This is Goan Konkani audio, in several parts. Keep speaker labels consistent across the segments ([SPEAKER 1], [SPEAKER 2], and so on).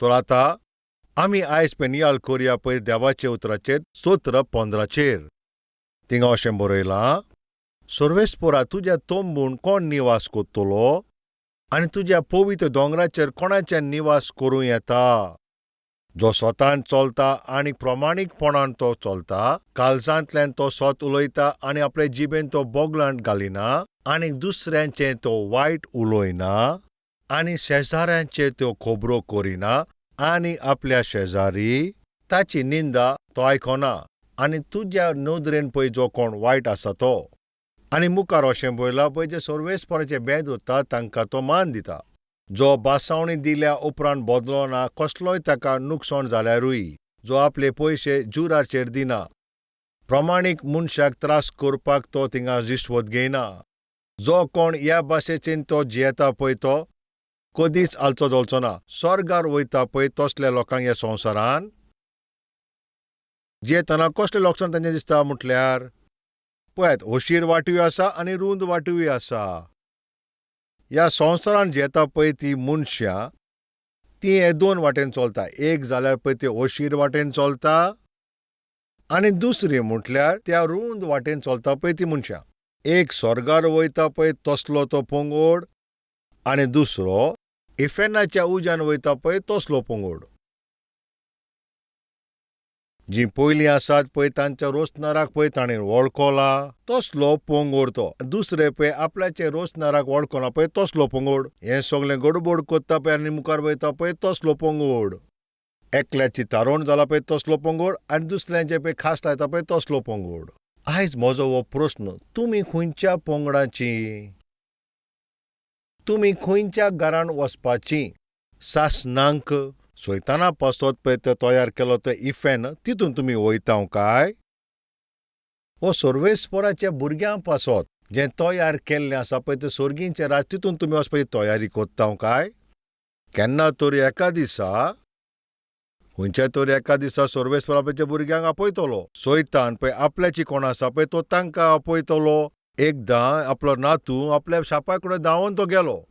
[SPEAKER 1] तर आतां आमी आयज पळय नियाळ करया पळय देवाच्या उतराचेर स्तोत्र 15चेर. थिंगा अशें बरयलां, सर्वेस्पोरा तुज्या तंबून कोण निवास कोत्तलो आनी तुज्या पवित्र दोंगराचेर कोणाच्यान निवास करूं येता? जो स्वतान चलता आनी प्रमाणीकपणान तो चलता, काळजांतल्यान तो सत उलयता आनी आपले जिबेन तो बोगलांट घालिना आनी दुसऱ्यांचें तो वायट उलयना आनी शेजाऱ्यांचे त्यो खबरो करिना आनी आपल्या शेजारी ताची निंदा तो आयकना आनी तुज्या नदरेन पळय जो कोण वायट आसा तो. आनी मुखार अशें बरयलां पळय, जे सर्वेस्पराचे बेद उरता तांकां तो मान दिता. जो बासावणी दिल्या उपरांत बदलना कसलोय ताका नुकसाण जाल्यारूय, जो आपले पयशे जुराचेर दिना, प्रमाणीक मनशाक त्रास करपाक तो थिंगा रिश्वत घेयना. जो कोण ह्या भाशेचेन तो जियेता पळय तो कदीच हालचो धोलचो ना. स्वर्गार वयता पळय तसल्या लोकांक ह्या संवसारान जियेतना कसलें लक्षण तांचें दिसता म्हटल्यार पळयात, अशीर वाटूय आसा आनी रूंद वाटूय आसा. ह्या संवसारान जियेता पळय ती मनशां ती हे दोन वाटेन चलता. एक जाल्यार पळय ती अशीर वाटेन चलता आनी दुसरी म्हटल्यार त्या रूंद वाटेन चलता पळय ती मनशां. एक स्वर्गार वयता पळय तसलो तो पंगड आनी दुसरो इफेर्नाच्या उज्यान वयता पळय तसलो पंगड. जीं पयलीं आसात पळय तांच्या रोसनाराक पळय ताणें वळखला तसलो पंगड तो. दुसरे पळय आपल्याचे रोसनाराक वळखना पळय तसलो पंगड. हें सगळें गडबड करता पळय आनी मुखार वयता पळय तसलो पंगड. एकल्याची तारोण जाला पळय तसलो पंगड आनी दुसऱ्यांचे पळय खास लायता पळय तसलो पंगड. आयज म्हजो हो प्रस्न, तुमी खंयच्या पंगडाची? तुमी खंयच्या घरान वचपाची? सासणांक सैताना पासत पळय तो तयार केलो तो इफेर्न तितून तुमी वयता काय? हो सर्वेस्पराच्या भुरग्यां पासत जें तयार केल्लें आसा पळय तें सर्गींचें राज तितून तुमी वचपाची तयारी करता काय? केन्ना तरी एका दिसा, खंयच्या तरी एका दिसा सर्वेस्पर आपल्या भुरग्यांक आपयतलो. सैतान पळय आपल्याची कोण आसा पळय तो तांकां आपयतलो. एकदां आपलो नातू आपल्या शापाय कडेन धांवन तो गेलो.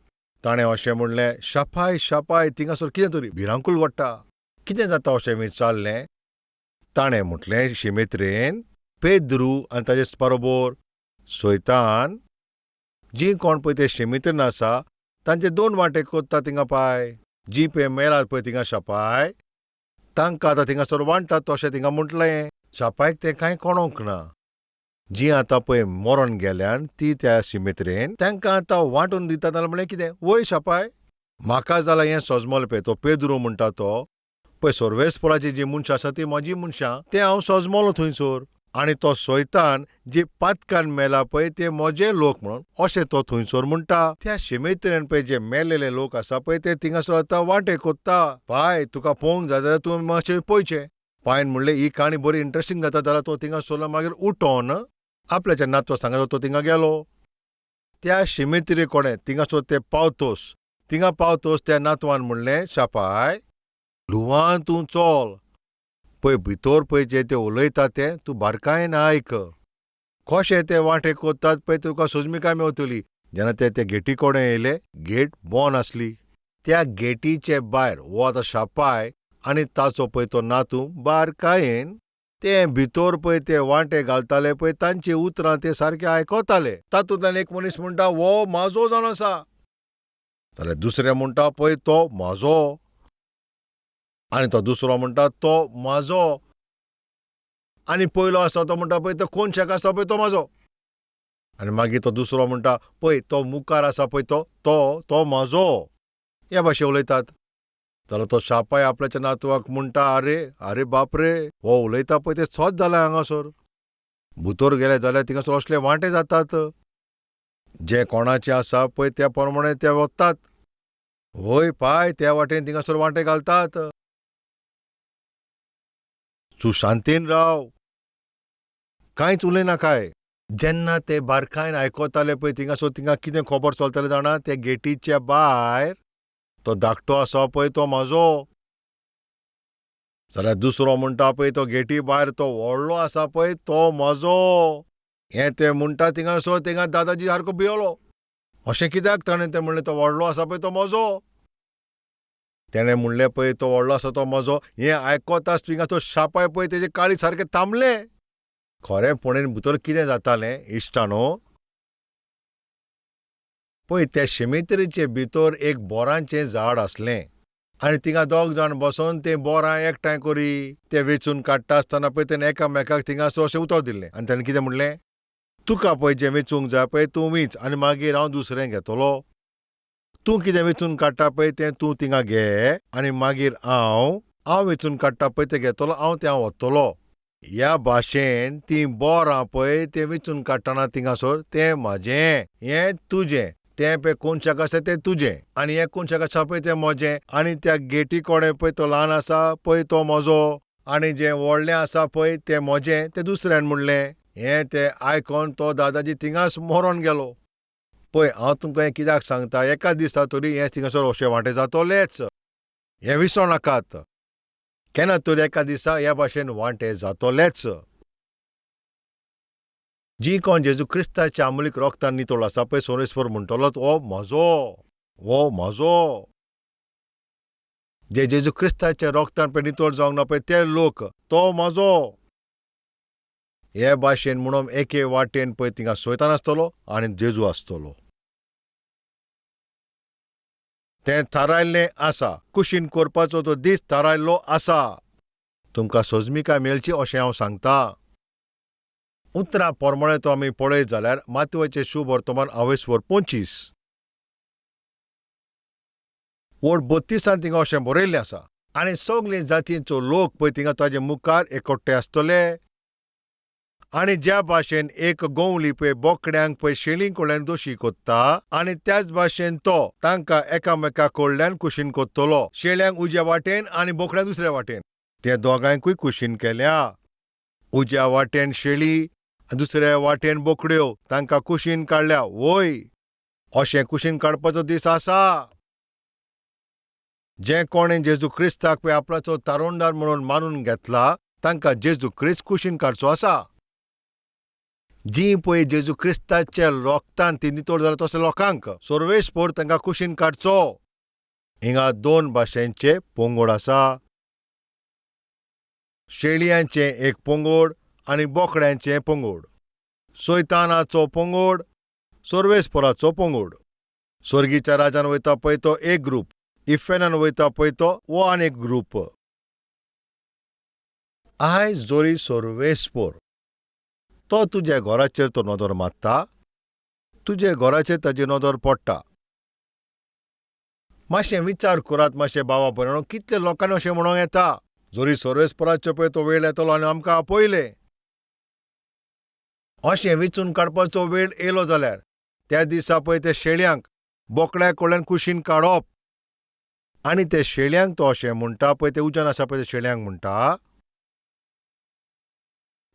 [SPEAKER 1] ताणें अशें म्हणलें, शापाय शापाय थिंगासर कितें तरी भिरांकूळ घडटा, कितें जाता अशें विचारलें. ताणें म्हटलें शिमेत्रेन, पेद्रू आनी ताजे बरोबर सैतान जीं कोण पळय ते शिमेत्रेन आसा तांचे दोन वांटे कोत्ता थिंगा पाय. जीं पळय मेलात पळय थिंगा शापाय तांकां आतां थिंगासर वांट्टात तशें थिंगा म्हटलें. शापायक तें कांय कळोंक ना. जीं आतां पळय मरण गेल्यान ती त्या शिमेत्रेन तांकां आतां वांटून दिता जाल्यार म्हणलें कितें वय शापाय म्हाका जाल्यार हें सजमल पळय. तो पेद्रू म्हणटा तो पळय सर्वेस्पराची जीं मनशां आसा ती म्हजी मनशां, तें हांव सजमलो थंयसर. आनी तो सैतान जी पातकान मेला पळय ते म्हजे लोक म्हणून अशें तो थंयसर म्हणटा. त्या शिमेत्रेन पळय जे मेलेले लोक आसा पळय ते थिंगासर आतां वांटे कोत्ता. पाय तुका पळोवंक जाय जाल्यार तूं मातशें पळयचें. पायन म्हणलें ही काणी बरी इंट्रस्टींग जाता जाल्यार तो थिंगासरलो मागीर उठोन आपल्याच्या नातवा सांगात तो थिंगा गेलो. त्या शिमेत्री कडेन थिंगासर ते पावतोस, थिंगा पावतोस त्या नातवान म्हणलें, शापाय लुवान तूं चल पळय भितर पळय जे ते उलयता तें तूं बारकायेन आयक. कशें ते वांटे कोत्तात पळय तुका सोजमिकाय मेवतली. जेन्ना ते त्या गेटी कडेन येयले, गेट बंद आसली. त्या गेटीचे भायर हो आतां शापाय आनी ताचो पळय तो नातू बारकायेन ते भितर पळय ते वांटे घालताले पळय तांची उतरां ते सारके आयकताले. तातूंतल्यान एक मनीस म्हणटा हो म्हाजो जावन आसा, जाल्यार दुसरे म्हणटा पळय तो म्हाजो, आनी तो दुसरो म्हणटा तो म्हाजो, आनी पयलो आसा तो म्हणटा पळय तो कोनशाक आसा पळय तो म्हाजो, आनी मागीर तो दुसरो म्हणटा पळय तो मुखार आसा पळय तो तो तो म्हाजो. ह्या भाशे उलयतात. जाल्यार तो शापाय आपल्याच्या नातवाक म्हणटा, आरे आरे बाप रे, हो उलयता पळय तें सत जालें हांगासर. भितर गेले जाल्यार थिंगासर असले वांटे जातात. जे कोणाचे आसा पळय त्या प्रमाणे ते वतात. वय पाय त्या वाटेन थिंगासर वांटे घालतात. तूं शांतीन राव, कांयच उलयनाकाय. जेन्ना ते बारकायन आयकताले पळय थिंगासर थिंगा कितें खबर चलतालें जाणा, त्या गेटीच्या भायर तो धाकटो आसा पळय तो म्हाजो, जाल्यार दुसरो म्हणटा पळय तो गेटी भायर तो व्हडलो आसा पळय तो म्हाजो. हें ते म्हणटा थिंगासर थिंगा दादाजी सारको भियेलो. अशें कित्याक ताणें तें म्हणलें तो व्हडलो आसा पळय तो म्हजो? तेणें म्हणलें पळय तो व्हडलो आसा तो म्हजो. हें आयकताच थिंगा तो शापाय पळय तेजें काळीज सारकें थांबलें. खरेंपणीन भितर कितें जातालें इश्टानो, पळय त्या शिमेत्रीचे भितर एक बोरांचें झाड आसलें आनी थिंगा दोग जाण बसोन ते बोरां एकठांय करी. ते वेंचून काडटा आसतना पळय तेणें एकामेकाक थिंगासर अशें उतर दिल्लें आनी तेणें कितें म्हणलें, तुका पळय जें वेंचूंक जाय पळय तूं वेंच आनी मागीर हांव दुसरें घेतलो. तूं कितें वेंचून काडटा पळय तें तूं थिंगा घे आनी मागीर हांव हांव वेंचून काडटा पळय तें घेतलो, हांव तें हांव वतलो. ह्या भाशेन तीं बोरां पळय तें वेंचून काडटना थिंगासर तें म्हाजें, हें तुजें, तें पळय कोनशाक आसा तें तुजें आनी हें कोनशाक आसा पळय तें म्हजें आनी त्या गेटी कडेन पळय तो ल्हान आसा पळय तो म्हजो आनी जें व्हडलें आसा पळय तें म्हजें, तें दुसऱ्यान म्हणलें. हें तें आयकोन तो दादाजी थिंगाच मरोन गेलो. पळय हांव तुमकां हें कित्याक सांगता, एका दिसा तरी हें थिंगासर अशें वांटे जातोलेच, हें विसरो नाकात. केन्ना तरी एका दिसा ह्या भाशेन वांटे जातोलेच. जी कोण जेजू क्रिस्ताच्या आमूलीक रोगतान नितळ आसा पळय सोरेस्वर म्हणटलो हो म्हजो, हो म्हजो. जे जेजू क्रिस्ताच्या रोगतान पळय नितळ जावंक ना पळय ते लोक, तो म्हजो. हे भाशेन म्हणून एके वाटेन पळय थिंगा सोयतान आसतलो आनी जेजू आसतलो. तें थारायल्लें आसा, कुशीन करपाचो तो दीस थारायल्लो आसा. तुमकां सोजमिकाय मेळची अशें हांव सांगता. उतरां पोरमोळे तो आमी पळयत जाल्यार मातयेचें शुभ वर्तमान आवेसवर 25 वड 32 थिंगा अशें बरयल्लें आसा, आनी सगळे जातींचो लोक पळय थिंगा ताजे मुखार एकट्टे आसतले. आनी ज्या भाशेन एक गोंवली पळय बोकड्यांक पळय शेळी कडल्यान दोशी कोत्ता आनी त्याच भाशेन तो तांकां एकामेका कडल्यान कुशीन कोत्तलो, शेळ्यांक उज्या वाटेन आनी बोकड्यांक दुसऱ्या वाटेन. ते दोगांयकूय कुशीन केल्या, उज्या वाटेन शेळी दुसऱ्या वाटेन बोकड्यो, तांकां कुशीन काडल्या. वय अशें कुशीन काडपाचो दीस आसा. जे कोणें जेजू क्रिस्ताक पळय आपणाचो तारोंडार म्हणून मानून घेतला तांकां जेजू क्रिस्त कुशीन काडचो आसा. जी पळय जेजू क्रिस्ताच्या रोगतान ती नितळ जाला तसले लोकांक सर्वेस्पर तांकां कुशीन काडचो. हिंगा दोन भाशेंचे पंगड आसा, शेळयांचें एक पंगड आनी बोकड्यांचें पंगड, सोयतानाचो पंगड, सर्वेस्पराचो पंगड. स्वर्गीच्या राजान वयता पळय तो एक ग्रूप, इफेनान वयता पळय तो हो आनी एक ग्रूप. आयज जोरी सर्वेस्पर तो तुज्या घराचेर तो नदर मारता, तुज्या घराचेर ताजी नदर पडटा. मातशें विचार करात मातशें बाबा भयणो, कितले लोकांनी अशें म्हणूंक येता, जोरी सर्वेस्पराचो पळय तो वेळ येतलो आनी आमकां आपयलें. अशें वेंचून काडपाचो वेळ येयलो जाल्यार त्या दिसा पळय ते शेळयांक बोकड्या कडल्यान कुशीन काडप. आनी ते शेळयांक तो अशें म्हणटा पळय, ते उज्यान आसा पळय ते शेळयांक म्हणटा,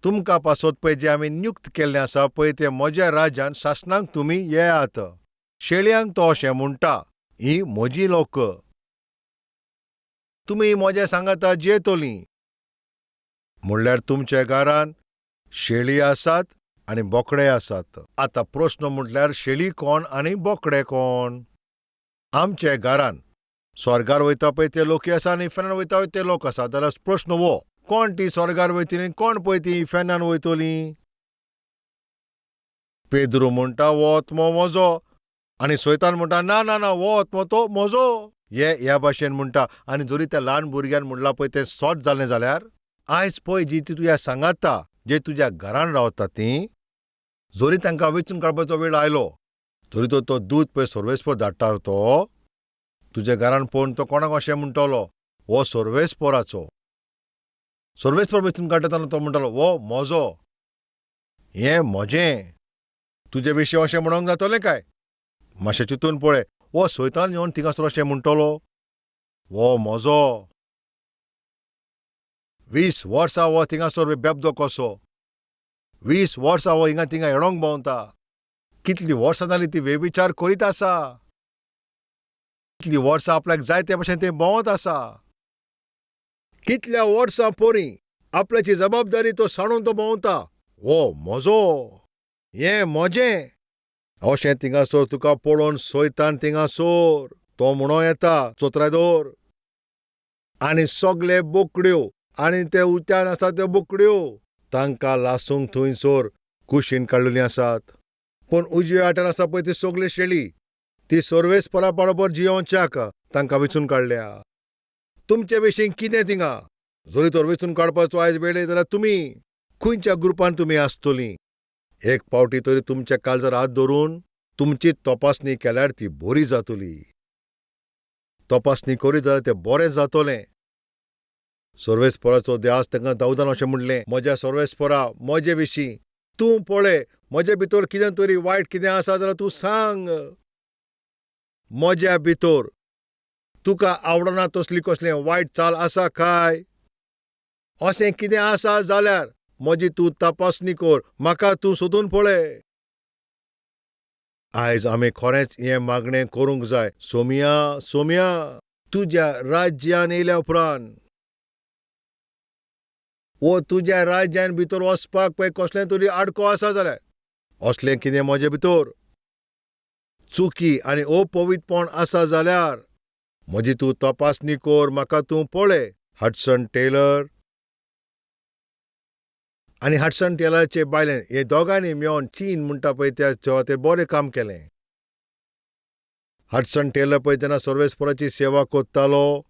[SPEAKER 1] तुमकां पासत पळय जें आमी नियुक्त केल्लें आसा पळय तें म्हज्या राज्यान सासणाक तुमी येयात. शेळयांक तो अशें म्हणटा, ही म्हजी लोक, तुमी म्हज्या सांगाता जियेतलीं. म्हणल्यार तुमच्या घरान शेळी आसात आनी बोकडे आसात. आतां प्रस्न म्हटल्यार शेळी कोण आनी बोकडे कोण? आमच्या घरान स्वर्गार वयता पळय ते लोक आसा आनी इफेनान वयता ते लोक आसा. जाल्यार प्रस्न हो, कोण ती स्वर्गार वयतली, कोण पळय ती इफेनान वयतली? पेद्रू म्हणटा हो आत्मो म्हजो, आनी सोयतान म्हणटा ना ना ना हो आत्मो तो म्हजो. हे ह्या भाशेन म्हणटा. आनी जरी त्या ल्हान भुरग्यान म्हणलां पळय तें सोट जालें जाल्यार आयज पळय जी ती तुज्या सांगाता, जे तुज्या घरान रावता ती, जरी तांकां वेंचून काडपाचो वेळ आयलो तरी तो तो दूत पळय सर्वेस्पर धाडटा तो तुज्या घरान पळोवन तो कोणाक अशें म्हणटलो, हो सर्वेस्पराचो. सर्वेस्पर वेंचून काडटा तेन्ना तो म्हणटलो हो म्हजो, हें म्हजें. तुजे विशीं अशें म्हणूंक जातलें काय? मातशें चिंतून पळय, हो सैतान येवन थिंगासर अशें म्हणटलो, हो म्हजो. 20 वर्सां हो थिंगासर बेबदो कसो, 20 वर्सां हो हिंगा थिंगा हेडोंक भोंवता, कितलीं वर्सां जालीं ती वेविचार करीत आसा, कितलीं वर्सां आपल्याक जाय ते भशेन तें भोंवत आसा, कितल्या वर्सां पोरी आपल्याची जबाबदारी तो सांडून तो भोंवता, हो म्हजो, हें म्हजें. अशें थिंगासर तुका पळोवन सैतान थिंगासर तो म्हणो येता, चोत्राय दवर. आनी सगळे बोकड्यो आनी ते उच्यान आसा त्यो बोकड्यो तांकां लासूंक थंयसर कुशीन काडलेली आसात. पूण उजव्या वाटेन आसा पळय ती सगळी शेळी, ती सर्वेस्परा बरोबर जियोवच्याक तांकां वेंचून काडल्या. तुमचे विशीं कितें थिंगा? जरी तर वेंचून काडपाचो आयज वेळ जाल्यार तुमी खंयच्या ग्रुपान तुमी आसतलीं? एक पावटी तरी तुमच्या काळजार हात धरून तुमची तपासणी केल्यार ती बरी जातली. तपासणी करीत जाल्यार तें बरें जातलें. सर्वेस्पराचो ध्यास तांकां दावदान अशें म्हणलें, म्हज्या सर्वेस्परा, म्हजे विशीं तूं पळय, म्हजे भितर कितें तरी वायट कितें आसा जाल्यार तूं सांग. म्हज्या भितर तुका आवडना तसली कसलें वायट चाल आसा काय? अशें कितें आसा जाल्यार म्हजी तूं तपासणी कर, म्हाका तूं सोदून पळय. आयज आमी खरेंच हें मागणें करूंक जाय. सोमया, सोमया, तुज्या राज्यान येयल्या उपरांत वो तुज्या राज्यान भितर वचपाक पळय कसलें तरी आडको आसा जाल्यार, असलें कितें म्हजे भितर चुकी आनी अपवित्रपण आसा जाल्यार म्हजी तूं तपासणी कर, म्हाका तूं पळय. हडसन टेलर आनी हडसन टेलराचे बायलेन हे दोगांनी मेळोन चीन म्हणटा पळय त्या सुवातेर बरें काम केलें. हडसन टेलर पळय जेन्ना सर्वेस्पराची सेवा करतालो,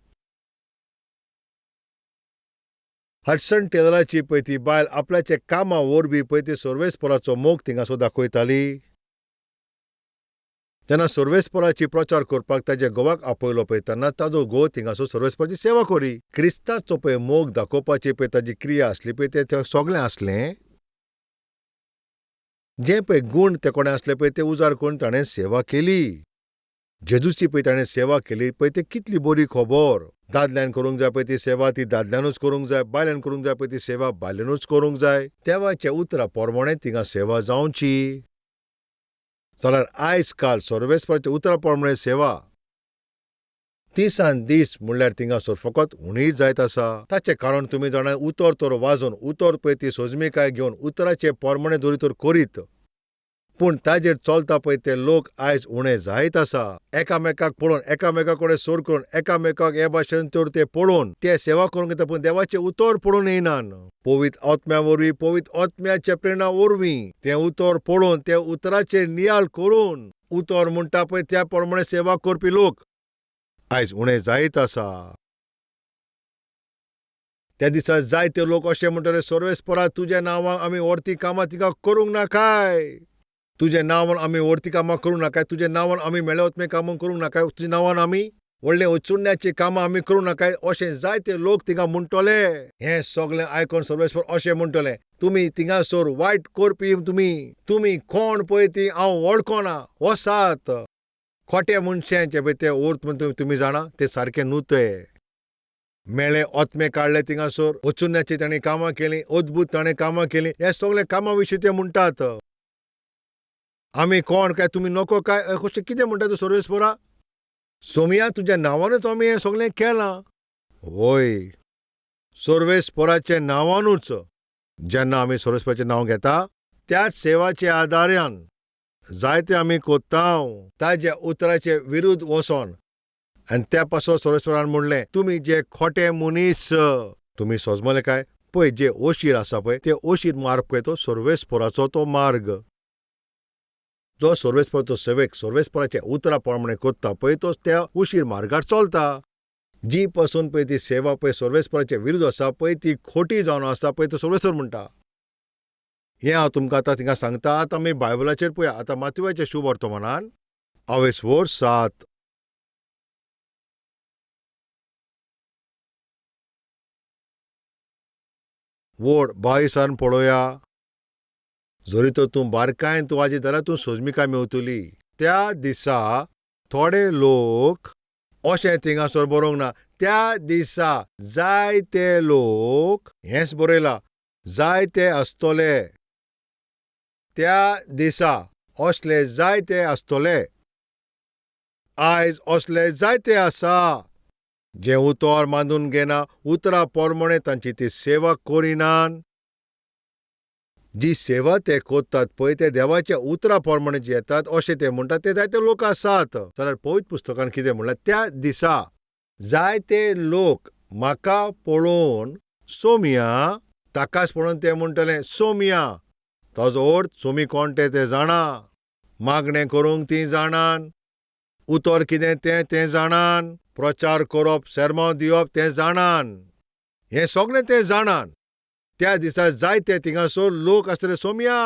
[SPEAKER 1] हडसन टेलराची पळय ती बायल आपल्याच्या कामा वरवीं पळय ती सर्वेस्पराचो मोग थिंगासो दाखयताली. जेन्ना सर्वेस्पराची प्रचार करपाक ताज्या घोवाक आपयलो पळय तेन्ना ताजो घोव थिंगासो सर्वेस्पराची सेवा करी. क्रिस्ताचो पळय मोग दाखोवपाची पळय ताजी क्रिया आसली पळय तें सगळें आसलें. जे पळय गूण ते कोणें आसले पळय ते उजार करून ताणें सेवा केली. जेजूची पळय ताणें सेवा केली पळय ते कितली बरी खबर. दादल्यान करूंक जाय पळय ती सेवा ती दादल्यानूच करूंक जाय, बायल्यान करूंक जाय पळय ती सेवा बायल्यानूच करूंक जाय. देवाच्या उतरा प्रमाणें थिंगा सेवा जावची. जाल्यार आयज काल सर्वेस्पराच्या उतरा प्रमाणें सेवा दिसान दीस म्हणल्यार थिंगासर फकत उणीच जायत आसा. ताचें कारण तुमी जाणा, उतर तर वाजोवन, उतर पळय ती सोजमिकाय घेवन उतराचे प्रमाणें जरी तर करीत, पूण ताजेर चलता पळय ते लोक आयज उणें जायत आसा. एकामेकाक पळोवन, एकामेका कडेन सोर करून, एकामेकाक हे भाशेन तर ते पळोवन ते सेवा करूंक येता, पूण देवाचें उतर पळोवन येयनान. पवित्र आत्म्या वरवीं, पवित्र आत्म्याच्या प्रेरणा वरवीं तें उतर पळोवन, त्या उतराचेर नियाळ करून उतर म्हणटा पळय त्या प्रमाणे सेवा करपी लोक आयज उणें जायत आसा. त्या दिसा जायते लोक अशें म्हणटले, सर्वेस्परा तुज्या नांवान आमी व्हडती कामां तिका करूंक नाकाय, तुज्या नांवान आमी व्हडती कामां करूंक नाकाय, तुज्या नांवान आमी मेळवतमे कामां करूंक नाकाय, तुज्या नांवान आमी व्हडलें उचुण्याचीं कामां आमी करूंक नाकाय, अशें जायते लोक थिंगा म्हणटले. हें सगळें आयकोन सर्वेस्पर अशें म्हणटलें, तुमी थिंगासर वायट करपी, तुमी तुमी कोण पळय ती हांव वळखना, वसात खोटे मनशांचे पळय ते अर्थ म्हण तुमी जाणा ते सारके न्हू. ते मेळे ओतमे काडले थिंगासर, वचुन्याची ताणें कामां केलीं, अद्भूत ताणें कामां केलीं, हे सगळे कामां विशीं ते म्हणटात. आमी कोण काय तुमी नको काय कशें कितें म्हणटा तूं सर्वेस्परा? सोमया तुज्या नांवानूच आमी हें सगळें केलां. वय, सर्वेस्पराच्या नांवानूच जेन्ना आमी सर्वेस्पराचें नांव घेता त्याच सेवाच्या आदारान जायते आमी कोत्ता ताज्या उतराचे विरुद्ध वचोन. आनी त्या पासत सर्वेस्परान म्हणलें, तुमी जे खोटे मनीस, तुमी सोजमले काय? पळय जे ओशीर आसा पळय ते ओशीर मार्ग पळय तो सर्वेस्पराचो तो मार्ग. जो सर्वेस्पराचो सेवेक सर्वेस्पराच्या उतरा प्रमाणे करता पळय तो त्या उशीर मार्गार चलता. जी पासून पळय ती सेवा पळय सर्वेस्पराचे विरुद्ध आसा पळय ती खोटी जावन आसा पळय तो सर्वेस्पर म्हणटा. हें हांव तुमकां आतां थिंगा सांगता. आतां आमी बायबलाचेर पळया. आतां मातयेच्या शुभ वर्तमानान अवेस 7 वड 22 पळोवया. जरी तर तूं बारकायेन तूं वाजयत जाल्यार तूं सोजमिकाय मेवतली. त्या दिसा थोडे लोक अशें थिंगासर बरोवंक ना, त्या दिसा जायते लोक, हेंच बरयलां, जायते आसतले. त्या दिसा असले जायते आसतले. आयज असले जायते आसा जे उतर मानून घेना, उतरा प्रमाणे तांची ती सेवा करिनात. जी सेवा ते करतात पळय ते देवाच्या उतरा प्रमाणे जे येतात अशें ते म्हणटात, ते जायते लोक आसात. जाल्यार पवित्र पुस्तकान कितें म्हणलां, त्या दिसा जायते लोक म्हाका पळोवन सोमया, ताकाच पळोवन तें म्हणटलें सोमया. ताजो अर्थ सोमी कोण तें तें जाणा, मागणें करूंक तीं जाणान, उतर कितें तें तें जाणान, प्रचार करप सेर्मांव दिवप तें जाणान, हें सगळें तें जाणान. त्या दिसा जायते थिंगासर लोक आसतले सोमया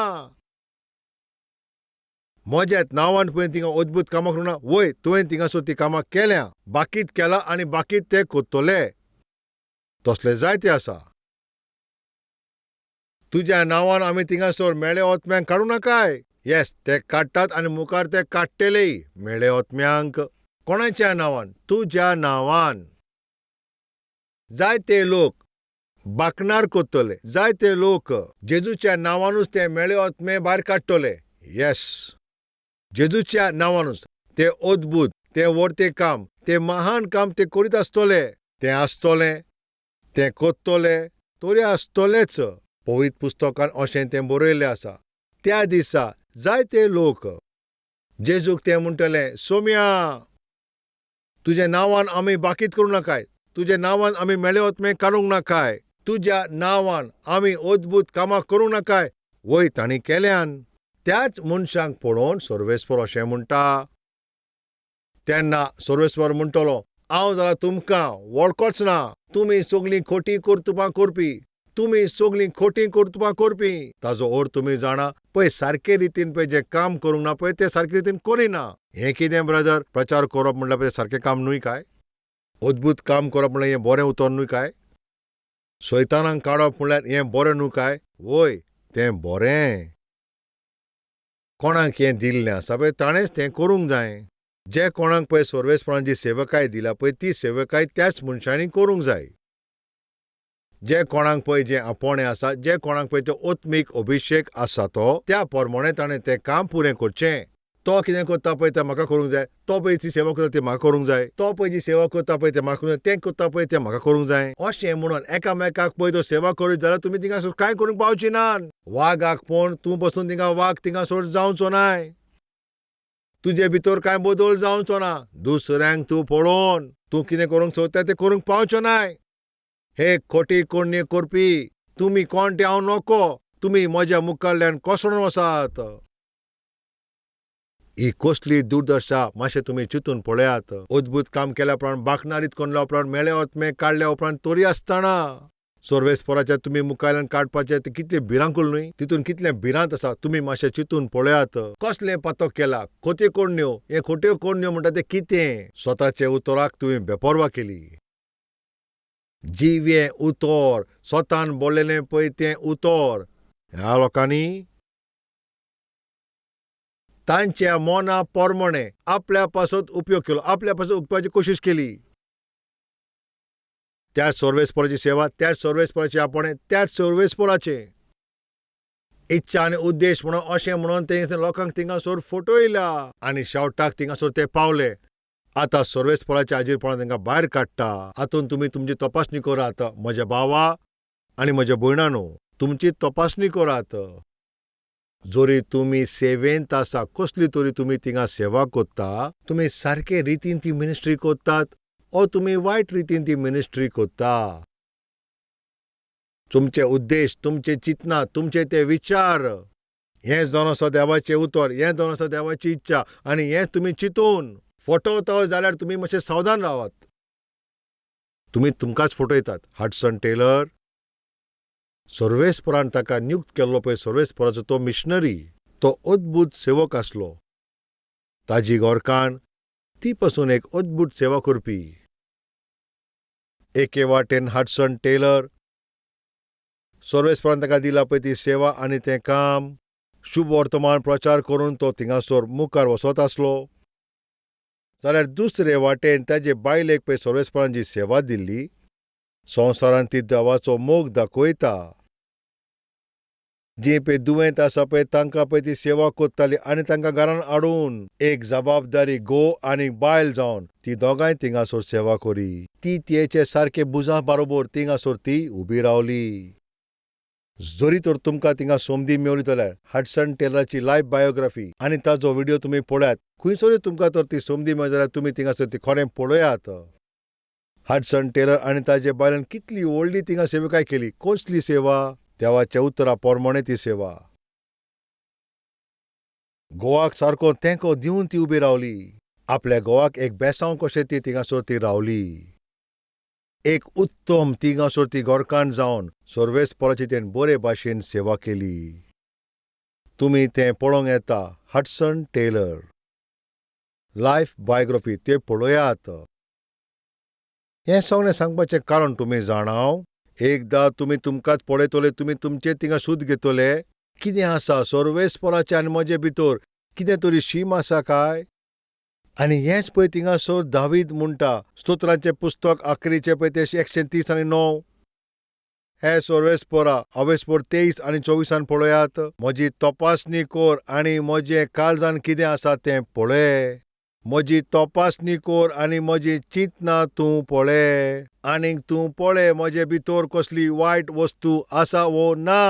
[SPEAKER 1] म्हज्याच नांवान पळय थिंगा अद्भूत कामां करूंक ना. वय, तुवें थिंगासर तीं कामां केल्या, बाकीत केलां आनी बाकीत ते करतले. तसले जायते आसा. तुज्या नांवान आमी थिंगासर मेळे ओतम्यांक काडूं नाकाय. येस, ते काडटात आनी मुखार ते काडटलेय मेळे ओतम्यांक. कोणाच्या नांवान? तुज्या नांवान. जायते लोक बाकणार करतले, जायते लोक जेजूच्या नांवानूच ते मेळे ओतमे भायर काडटले. येस, जेजूच्या नांवानूच ते अद्भूत, तें व्हडतें काम, तें महान काम ते करीत आसतले. तें आसतलें, तें करतले, तरी आसतलेच. पवित्र पुस्तकान अशें तें बरयल्लें आसा. त्या दिसा जायते लोक जेजूक तें म्हणटले, सोमया तुज्या नांवान आमी बाकीत करूं नाकाय, तुज्या नांवान आमी मेळे ओतमे काडूंक नाकाय, तुज्या नांवान आमी अद्भूत कामां करूंक नाकाय. वय, तांणी केल्यान. त्याच मनशांक पळोवन सर्वेस्पर अशें म्हणटा. तेन्ना सर्वेस्पर म्हणटलो, हांव जाल्यार तुमकां वळखोच ना, तुमी सगळीं खोटी कर्तुपां करपी, तुमी सगळीं खोटी कर्तुपां करपी. ताजो अर्थ तुमी जाणा पळय, सारके रितीन पळय जें काम करूंक ना पळय तें सारके रितीन करिना. हें कितें ब्रदर, प्रचार करप म्हणल्यार पळय सारकें काम न्हय काय? अद्भूत काम करप म्हणल्यार हें बरें उतर न्हय काय? सैतानांक काडप म्हणल्यार हें बरें न्हय काय? वय, तें बरें. कोणाक हें दिल्लें आसा पळय ताणेंच तें करूंक जाय. जे कोणाक पळय सर्वेस्परान जी सेवकाय दिल्या पळय ती सेवकाय त्याच मनशांनी करूंक जाय. जे कोणाक पळय जें आपोवणें आसा, जे कोणाक पळय तो आत्मीक अभिशेक आसा तो त्या प्रमाणे ताणें तें काम पुरें करचें. तो कितें करता पळय तें म्हाका करूंक जाय, तो पळय ती सेवा करता ती म्हाका करूंक जाय, तो पळय जी सेवा करता पळय तें म्हाका करूंक जाय, तें करता पळय तें म्हाका करूंक जाय. अशें म्हणून एकामेकाक पळय तो सेवा करीत जाल्यार तुमी थिंगासर कांय करूंक पावची नात. वागाक पळोवन तूं पसून थिंगा वाग थिंगासर जावचो नाय, तुजे भितर कांय बदल जावचो ना. दुसऱ्यांक तूं पळोवन तूं कितें करूंक सोदता तें करूंक पावचो नाय. हे खोटी करणी करपी, तुमी कोण तें हांव नको, तुमी म्हज्या मुखाल्ल्यान कोसळून वसात. ही कसली दुर्दशा मातशें तुमी चिंतून पळयात. अद्भूत काम केल्या उपरांत, बाकनारीत कोरल्या उपरांत, मेळे ओतमे काडल्या उपरांत, तरी आसतना सर्वेस्पराच्या तुमी मुखाल्ल्यान काडपाचें तें कितलें भिरांकूळ न्हय? तितून कितलें भिरांत आसा तुमी मातशें चिंतून पळयात. कसलें पातक केलां? खोट्यो करण्यो. हें खोट्यो करण्यो म्हणटा तें कितें? स्वताच्या उतराक तुमी बेपर्वा केली. जिवें उतर, स्वतान बोल्लेलें पळय तें उतर ह्या लोकांनी तांच्या मना प्रमाणे आपल्या पासत उपयोग केलो, आपल्या पासत उगपाची कोशिश केली. त्याच सर्वेस्पराची सेवा, त्याच सर्वेस्पराचे आपोवणें, त्याच सर्वेस्पराचे इच्छा आनी उद्देश म्हणून अशें म्हणून ते लोकांक थिंगासर फटयल्या आनी शेवटाक थिंगासर ते पावले. आतां सर्वेस्पराच्या हाजीरपणान तांकां भायर काडटा. हातूंत तुमी तुमची तपासणी करात, म्हज्या भावा आनी म्हज्या भयणानो, तुमची तपासणी करात. जरी तुमी सेवेंत आसा, कसली तरी तुमी थिंगा सेवा करता, तुमी सारके रितीन ती मिनिस्ट्री करतात ओ तुमी वायट रितीन ती मिनिस्ट्री करता. तुमचे उद्देश, तुमचे चिंतना, तुमचे ते विचार, हें जावन आसा देवाचें उतर, हें जावन आसा देवाची इच्छा आनी हें तुमी चिंतून फटवता जाल्यार तुमी मातशें सावधान रावात. तुमी तुमकांच फटयतात. हडसन टेलर सर्वेस्परान ताका नियुक्त केल्लो पळय सर्वेस्पराचो तो मिशनरी, तो अद्भूत सेवक आसलो. ताजी घरकान्न ती पसून एक अद्भूत सेवा करपी. एके वाटेन हडसन टेलर सर्वेस्परान ताका दिला पळय ती सेवा आनी तें काम, शुभ वर्तमान प्रचार करून तो थिंगासर मुखार वचत आसलो. जाल्यार दुसरे वाटेन ताजे बायलेक पळय सर्वेस्परान जी सेवा दिल्ली, संवसारांत ती देवाचो मोग दाखयता. जी पळय दुयेंत आसा पळय तांकां पळय ती सेवा करताली आनी तांकां घरान हाडून एक जबाबदारी घोव आनी बायल जावन ती दोगांय थिंगासर सेवा करी. ती तियेचे सारके भुजां बरोबर थिंगासर ती उबी रावली. जरी तर तुमकां थिंगा संदी मेवली जाल्यार हडसन टेलराची लायफ बायोग्राफी आनी ताजो व्हिडियो तुमी पळयात. खंयसरूय तुमकां तर ती संदी मेळ्ळी जाल्यार तुमी थिंगासर ती खरें पळयात. हडसन टेलर आनी ताजे बायलान कितली व्हडली थिंगा सेवकाय केली. कसली सेवा? देवाच्या उतरा प्रमाणे ती सेवा. घोवाक सारको तेंको दिवन ती उबी रावली. आपल्या घोवाक एक बेसांव कशें ती थिंगासर ती रावली. एक उत्तम थिंगासर ती घरकान्न जावन सर्वेस्पराची तेणें बरे भाशेन सेवा केली. तुमी तें पळोवंक येता. हडसन टेलर लायफ बायोग्राफी ते पळयात. हें सगळें सांगपाचें कारण तुमी जाणाव, एकदां तुमी तुमकांच पळयतले, तुमी तुमचे थिंगा सूद घेतले. कितें आसा सर्वेस्पराचें आनी म्हजे भितर कितें तरी शीम आसा काय? आनी हेंच पळय थिंगासर दावीद म्हणटा, स्तोत्रांचें पुस्तक आखरीचें पळय तें 130 आनी 9. हे सर्वेस्परा, अवेस्पोर 23 आनी 24 पळयात. म्हजी तपासणी कर आनी म्हजें काळजान कितें आसा तें पळय. म्हजी तपासणी कर आनी म्हजी चिंतना तूं पळय. आनीक तूं पळय म्हजे भितर कसली वायट वस्तू आसा वो ना,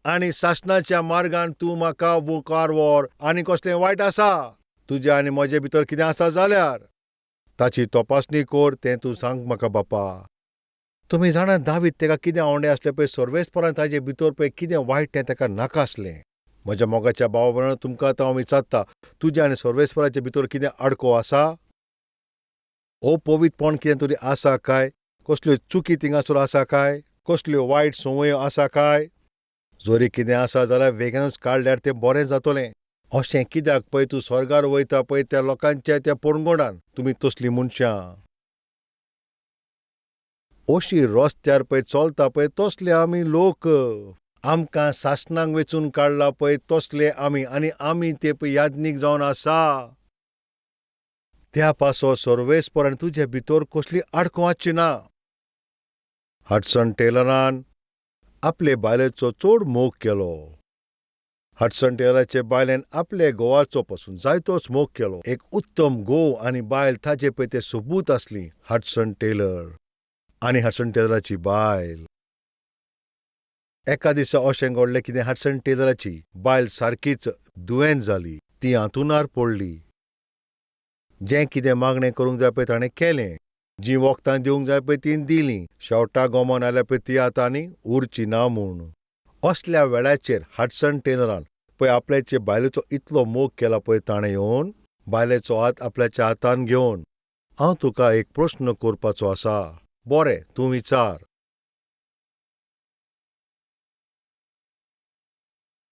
[SPEAKER 1] आनी सासणाच्या मार्गान तूं म्हाका मुखार व्हर. आनी कसलें वायट आसा तुज्या आनी म्हजे भितर कितें आसा जाल्यार ताची तपासणी कर, तें तूं सांग म्हाका बापा. तुमी जाणा दावीद तेका कितें आवडे आसलें पळय, सर्वेस्परान ताजे भितर पळय कितें वायट तें ताका नाका आसलें. म्हज्या मोगाच्या भावा भयणांनो, तुमकां आतां हांव विचारता, तुज्या आनी सर्वेस्पराचे भितर कितें आडको आसा? अपवित्रपण कितें तरी आसा काय? कसल्यो चुकी थिंगासर आसा काय? कसल्यो वायट संवयो आसा काय? जरी कितें आसा जाल्यार वेगीनूच काडल्यार तें बरें जातलें. अशें कित्याक पळय तूं स्वर्गार वयता पळय त्या लोकांच्या त्या पोरंगुणान तुमी तसलीं मनशां अशी रस्त्यार पळय चलता पळय तसले आमी लोक. आमकां सासणाक वेंचून काडला पळय तसले आमी, आनी आमी ते पळय याज्ञीक जावन आसा. त्या पासो सर्वेस्पर आनी तुजे भितर कसली आडको आसची ना. हडसन टेलरान आपले बायलेचो चड मोग केलो. हडसन टेलराचे बायलेन आपले घोवाचो पसून जायतोच मोग केलो. एक उत्तम घोव आनी बायल ताजे पळय ते सोबूत आसली, हडसन टेलर आनी हडसन टेलराची बायल. एका दिसा अशें घडलें कितें, हडसन टेलराची बायल सारकीच दुयेंत जाली. ती हांतुणार पडली. जें कितें मागणें करूंक जाय पळय ताणें केलें. जीं वखदां दिवंक जाय पळय तीं दिलीं. शेवटाक गोमोन आयल्या पळय ती आतां आनी उरची ना म्हूण. असल्या वेळाचेर हडसन टेलरान पळय आपल्याचे बायलेचो इतलो मोग केला पळय ताणें येवन बायलेचो हात आपल्याच्या हातान घेवन, हांव तुका एक प्रस्न करपाचो आसा, बरें तूं विचार.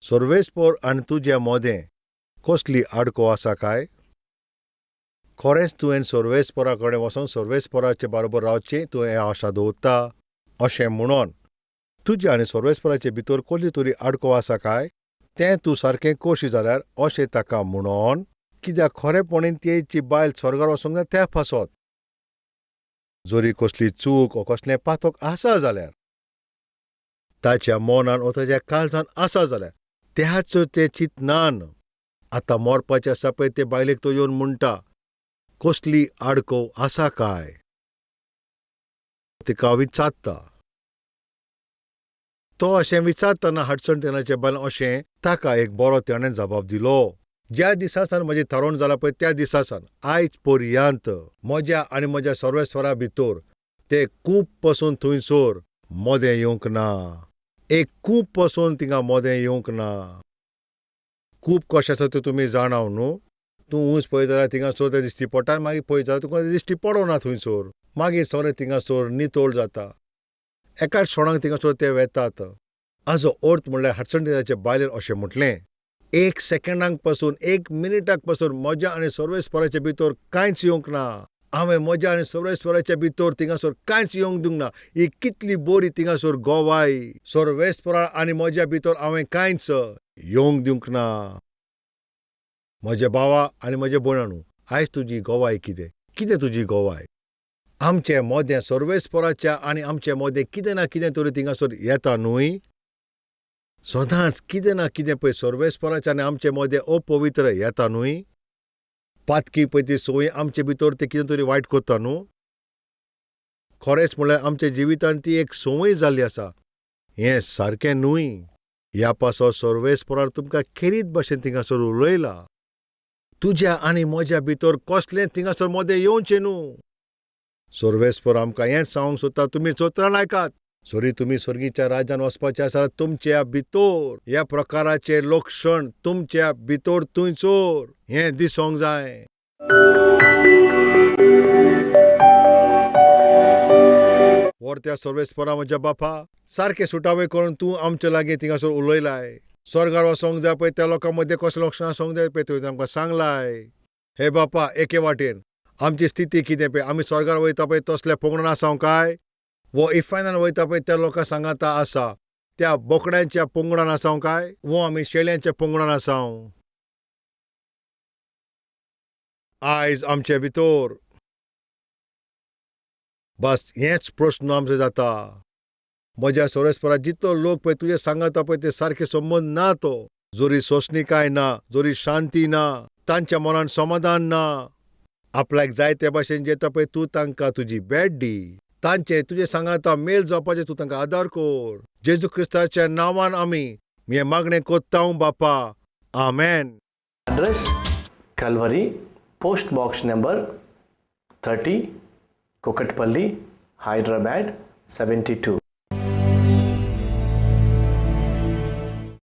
[SPEAKER 1] सर्वेस्पर आनी तुज्या मोदें कसली आडको आसा काय? खरेंच तुवें सर्वेस्परा कडेन वचोन सर्वेस्पराचे बारोबर रावचें तुवें आशा दवरता? अशें म्हणून तुज्या आनी सर्वेस्पराचे भितर कसली तरी आडको आसा काय तें तूं सारकें करशी जाल्यार अशें ताका म्हणून, कित्याक खरेपणीन तेची बायल स्वर्गार वचूंक जाय त्या पासत. जरी कसली चूक वो कसलें पातक आसा जाल्यार ताच्या मनान वो ताच्या काळजान आसा जाल्यार त्याच तें चिंतनान आतां मरपाचें आसा पळय ते बायलेक तो येवन म्हणटा, कसली आडको आसा काय? तिका विचारता. तो अशें विचारतना हडसन टेलराचे बायलेन अशें ताका एक बरो तेणें जबाब दिलो. ज्या दिसा सावन म्हजें थारोवन जालां पळय त्या दिसा सावन आयज पर्यंत म्हज्या आनी म्हज्या सर्वेस्वरा भितर ते कूप पसून थंयसर मदें येवंक ना. एक कूप पसून थिंगा मदें येवंक ना. कूप कशें आसा तें तुमी जाणाव न्हू? तूं ऊंच पळयत जाल्यार थिंगासर तें दिश्टी पडटा, मागीर पळयत जाल्यार तुका दिश्टी पडना थंयसर. मागीर सगळें थिंगासर नितळ जाता. एकाच क्षणाक थिंगासर ते वेतात. हाजो अर्थ म्हणल्यार हडसन टेलराचे बायलेन अशें म्हटलें, एक सेकंडाक पासून एक मिनिटाक पासून म्हज्या आनी सर्वेस्पराच्या भितर कांयच येवंक ना. हांवें म्हज्या आनी सर्वेस्पराच्या भितर थिंगासर कांयच येवंक दिवंक ना. ही कितली बरी थिंगासर गोवाय. सर्वेस्परा आनी म्हज्या भितर हांवें कांयच येवंक दिवंक ना. म्हज्या भावा आनी म्हज्या भयणांनो, आयज तुजी गोवाय कितें? कितें तुजी गोवाय? आमचे मोदें सर्वेस्पराच्या आनी आमचे मोदें कितें ना कितें तरी थिंगासर येता न्हय? सदांच कितें ना कितें पळय सर्वेस्पराच्या आनी आमचे मोदें अपवित्र येता न्हय? पातकी पळय ती संवय आमचे भितर ते कितें तरी वायट करता न्हू? खरेंच म्हणल्यार आमच्या जिवितांत ती एक संवय जाल्ली आसा. हें सारकें न्हय. ह्या पासो सर्वेस्परान तुमकां खेरीत भाशेन थिंगासर उलयला. तुज्या आनी म्हज्या भितर कसलें थिंगासर मदें येवचें न्हू. सोर्वेस्पर आमकां हेंच सांगूंक सोदता, तुमी सोत्रान आयकात. सरी तुमी स्वर्गीच्या राज्यान वचपाचें आसा, तुमच्या भितोर ह्या प्रकाराचें लक्षण तुमच्या भितोर थंयसर हें दिसोंक जाय. व्हर त्या सर्वेस्परा म्हज्या बापा, सारकें सुटावे करून तूं आमचे लागीं थिंगासर उलयलाय. स्वर्गार वचोंक जाय पळय त्या लोकां मदें कसलें लक्षणां आसूंक जाय पळय तुवें आमकां सांगलाय. हे बापा, एके वाटेन आमची स्थिती कितें पळय, आमी स्वर्गार वयता पळय तसल्या पंगडान आसाव काय वो इफायनान वयता पळय त्या लोकां सांगाता आसा त्या बोकड्यांच्या पंगडान आसाव काय वो आमी शेळ्यांच्या पंगडान आसाव. आयज आमचे भितर बस हेच प्रस्न आमचो जाता. म्हज्या सोरेस्परा जितलो लोक पळय तुजे सांगाता पळय ते सारके संबंद ना, तो जोरी सोंसणीकाय ना, जोरी शांती ना, तांच्या मनान समाधान ना. आपल्याक जाय ते भाशेन जेता पळय तूं तांकां तुजी भेट दी, तांचे तुजे सांगाता मेल जावपाचें तूं तांकां आदार कर. जेजू क्रिस्ताच्या नांवान आमी हें मागणें कोत्ता बापा, आमेन.
[SPEAKER 2] Address Calvary, post box number 30, Kukatpally, Hyderabad 72.